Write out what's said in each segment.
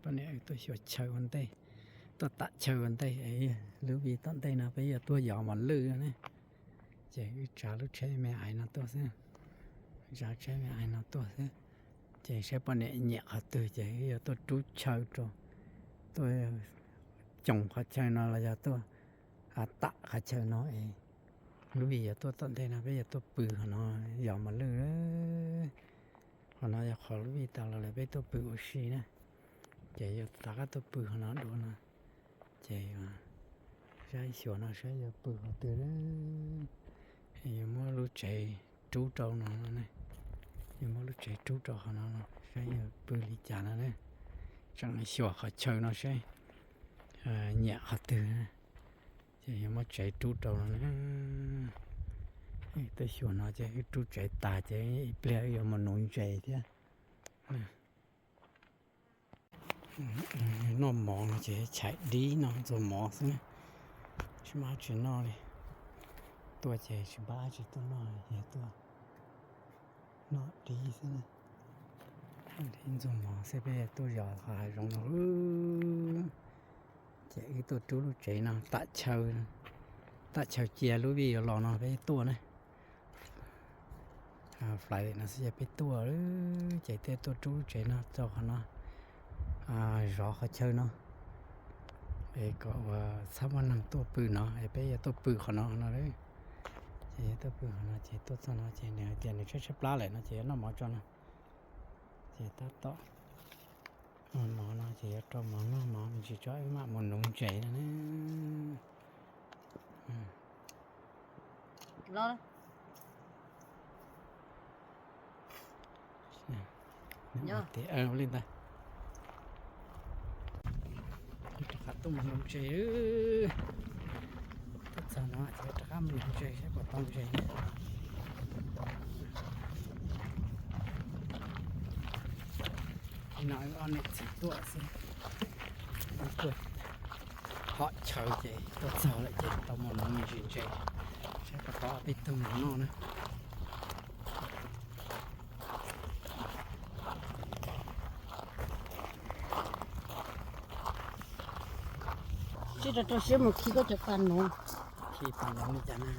Poj niam tuaj xyuas chaw ua ntej, tuaj tam chaw ua ntej es lub vij tom ntej no peb yuav tuaj yos mos lwj no ne. Ces wb tsav lub tsheb me ais no tuaj xwb, tsav tsheb me ais no tuaj xwb. Ces saib poj niam nyiam qhov twg ces wb yuav tuaj rub chaw rau, tuaj coos qhov chaw no los yog tuaj tam qhov chaw no es lub vij yuav tuaj tom ntej no peb yuav tuaj pw qhov no yos mos lwj. Qhov no yog qhov lub vij tas los lawm peb tuaj pw ua si na. Ces yuav rov qab tuaj pw qhov no dua no. Ces saib xyuas no saib yuav pw qhov twg. Yuav muab lub tsev rub rau no no ne. Yuav muab lub tsev rub rau qhov no no saib yuav pw li cas no ne. Tseem xyuas qhov chaw no saib nyiam qhov twg. Ces yuav muab tsev rub rau no ne. Tuaj xyuas no ces wb rub tsev tas ces ib pliag wb yuav mus nuv ntses thiab. Noj mov no ces chais dib no ntxuag mov xwb na, tsis muaj dab tsi noj li. Tuaj ces tsis npaj dab tsi tuaj noj, yog tuaj noj dib xwb na. Dib ntxuag mov xwb, peb tuaj yos qhov hav zoov no. Ces wb tuaj rub lub tsev no tam chaw, tam chaw cia lub vij yuav los no peb tuaj na. Flight no xwb ces peb tuaj, ces thiaj tuaj rub lub tsev no rau qhov no, zov qhov chaw no, es kom ua txhob muaj neeg tuaj pw no es peb yuav tuaj pw qhov no no. Ces tuaj pw qhov no ces tuaj txog no ces nws hais tias nws tshaib tshaib plab lawm no ces yuav noj mov tso no. Ces tab tom noj mov no ces yuav rau mov noj mov me ntsis tso wb mam mus nuv ntses no na. Li ntawd, rov qab tuaj mus nuv ntses. Tuaj txog no ces rov qab mus nuv ntses saib puas tau ntses na. Nim no wb ob niam txiv tuaj xwb, tuaj hom chaw ces tuaj txog lawm ces tau mus nuv me ntsis ntses saib puas tau ob peb tug mus noj na. Sib rau rau siab mus khi koj cov pas nuv. Khi pas nuv li cas na?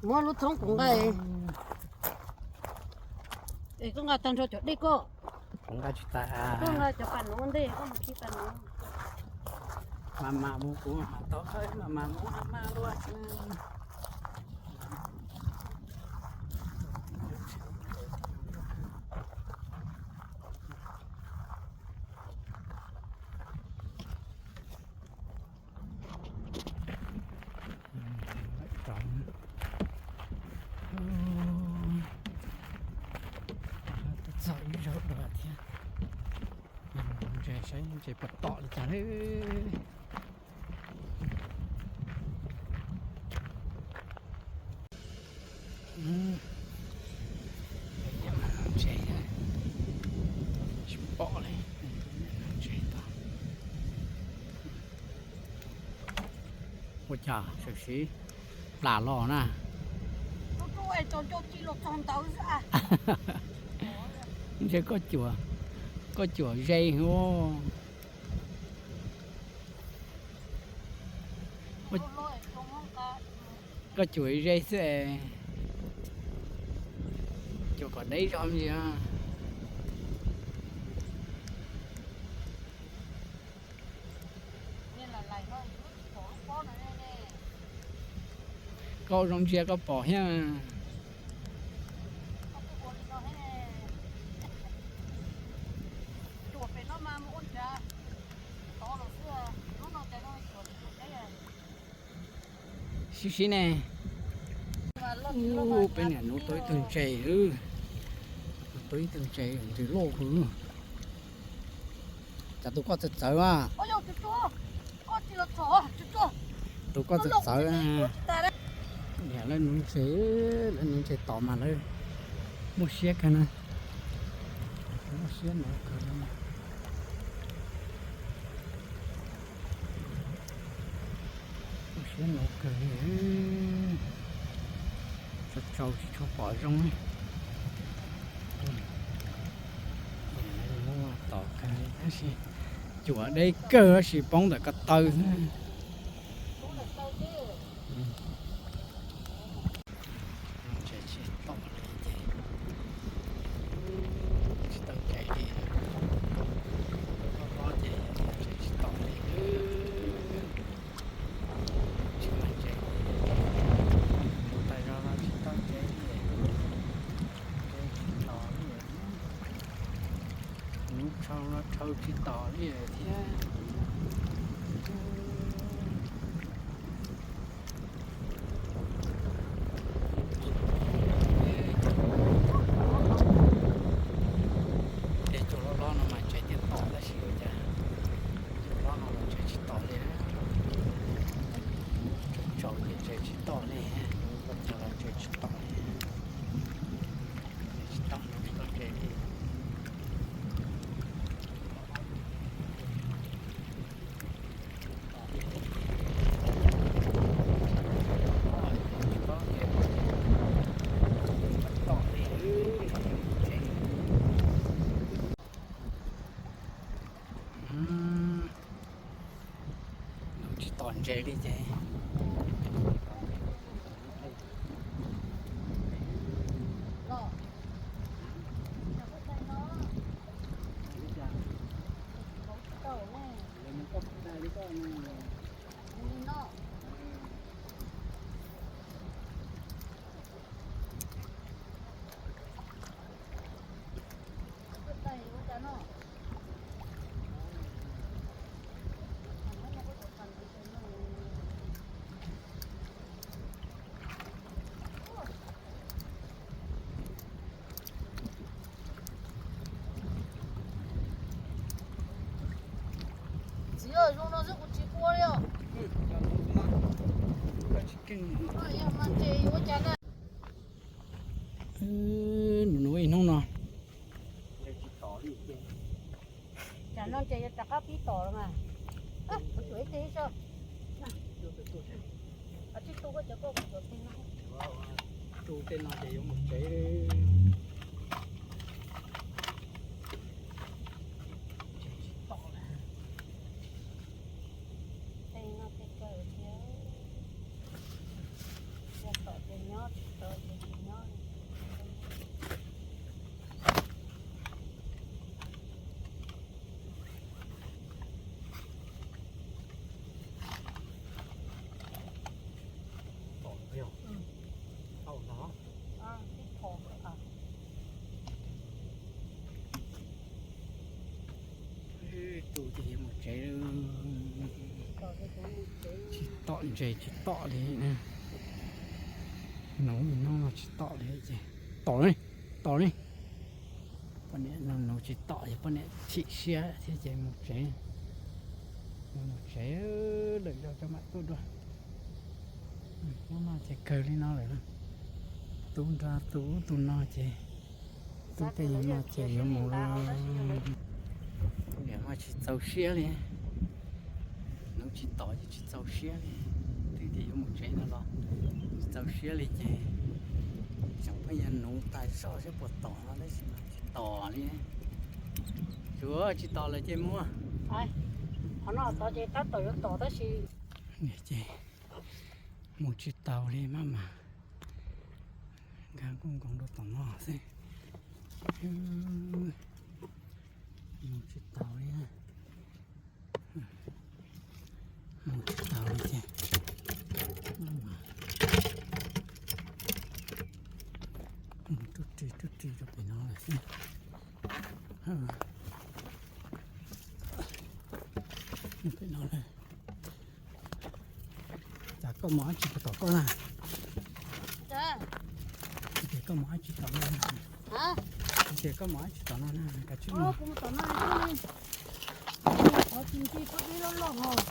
Muab lub thoob kuv nqa. Es koj nqa tag nrho cov dej koj. Kuv nqa tsis tas. Koj nqa cov pas nuv ua ntej koj mus khi pas nuv. Mas mas mus kuv mam tau qhawb, mas mas mus mas mas luaj. Txog ib zaug dua thiab. Ntses saib ntses puas tom li cas lawm. Ntses tsis pom li. Ua cas sawv siv plas los na. Ntshe koj cuam, koj cuam ze hos. Koj cuam ze xwb, cuam kom deb zog me ntsis. Koj zoo ntsia koj pom thiab. Sib sib ne. Peb niam nuv tau ib tug ntses, nuv tau ib tug ntses ntws loj kawg. Cas tus koj txawv txawv a? Tus koj txawv txawv. Niam lawv nuv ntses, lawv nuv ntses tom mas lawv muaj siab kawg na. Muaj siab nuv kawg. Muaj siab nuv kawg li. Tsaus tsaus tsis tshua pom zoo li. Muaj tom kawg li tab sis Cuam deb kawg tab sis poob ntawm ko taw xwb. Tsis tom li ces tsis tau ntses li. Pob pob ces tsis tom li. Tsis muaj ntses. Mus tas zog los tsis tau ntses li. Ntses tsis tom li. Hnub tshau los tshau tsis tom li thiab. Tej cua loj loj no mas ntses thiaj tom tab sis ua cas cua loj no los ntses tsis tom li. Tsaus tsaus ces ntses tsis tom li, ua cas los ntses tsis tom li. Ntses tsis tom, tsis tom ntses li. Hnub tsis tom ntses li ces. Txiv, zoo no xwb kuv tsis ua li os. Yog mas ntses yuav ua cas na? Nws ua ib hnub no. Tsam no ces yuav rov qab pib tom los mas. Kuv tuam ib teg so. Tsib tug koj cov koj kuv tuam teg no. Tug tej no ces yuav mus tsev. Tsis tom lawm. Tej no tej kawg thiab. Yog tom ces nyob, tsis tom ces tsis nyob. Tom lawm yog? Tau ntag. Tus ces yuav mus tsev. Tsis tom ntses tsis tom li na. Hnub no tsis tom li ces. Tom li, tom li. Poj niam no hnub tsis tom ces poj niam chim siab thiab ces mus tsev. Mus tsev, lwm zaus tso mam tuaj dua. Hnub no ces kawg li no lawm. Tub nrog tub tus no ces tub tej no ces yuav mus lawm. Niam mas tsis txaus siab li. Hnub tsis tom ces tsis txaus siab li. Twb tias yuav mus tsev no los tsis txaus siab li ces xyov pheej yog hnub tas zog seb puas tom no tab sis mas tsis tom li. Tsuav tsis tom lawm ces mus. Qhov no tod ces tab tom yuav tom tab sis. Ces mus tsis taus li maj mam nkag nkuj nkoos rau tom no xwb. Mus tsis taus li. Mus tsis taus li ces mus rub ris rub ris rau pem no lawm xwb. Pem no lawm. Cas koj mus dab tsi puas tom koj na? Ces koj mus dab tsi tom no? Ces koj mus dab tsi tom no na? Kav tsij mus. Qhov tsis nti koj deb loj loj hos.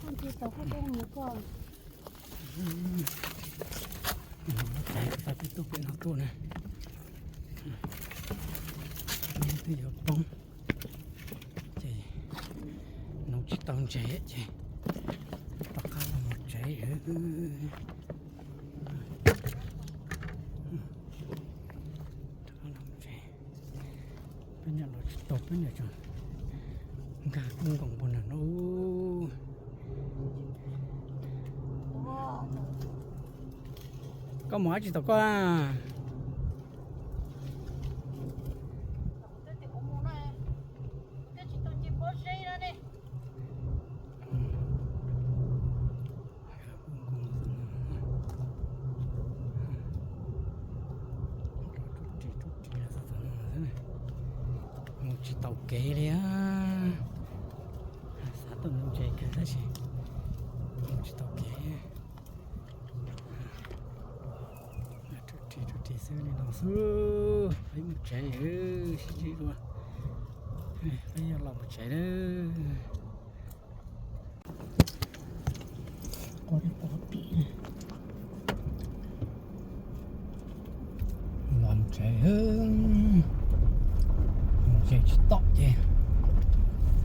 Koj nti tau koj tuaj mus koj. Tau peb tuaj pem no tuaj na. Twb yuav poob. Ces hnub tsis tau ntses ces rov qab los mus tsev. Rov qab los mus tsev. Peb niam los tsis tau, peb niam tseem Kag kub nkoos npaum no. Koj mus dab tsi tom koj? Mus tsis taus kev li. Xav tuaj mus ntses kawg tab sis mus tsis taus kev. Rub ris rub ris xwb li no xwb. Peb mus tsev, sib ntsib dua. Peb yuav los mus tsev lawm. Los mus tsev, mus tsev tsis tom ces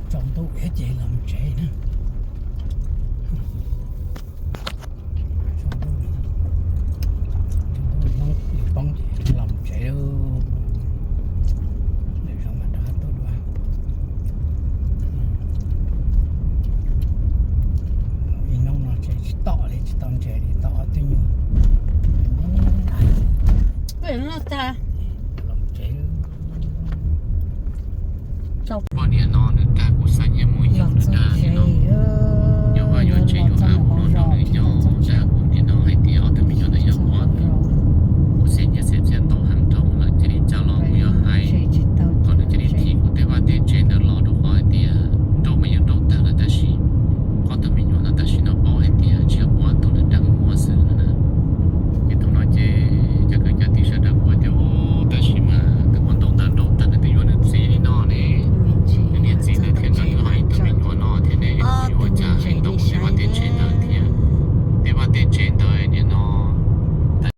tsaus ntuj thiab ces los mus tsev na. Tsaus ntuj, tsaus ntuj Hmoob yuav poob ces los mus tsev. Lwm zaus mam rov qab tuaj dua. Ib hnub no tsev tsis tom li, tsis tau ntses li, tau ob tug nyuag. Los mus tsev. Poj niam no nws kag kuv xav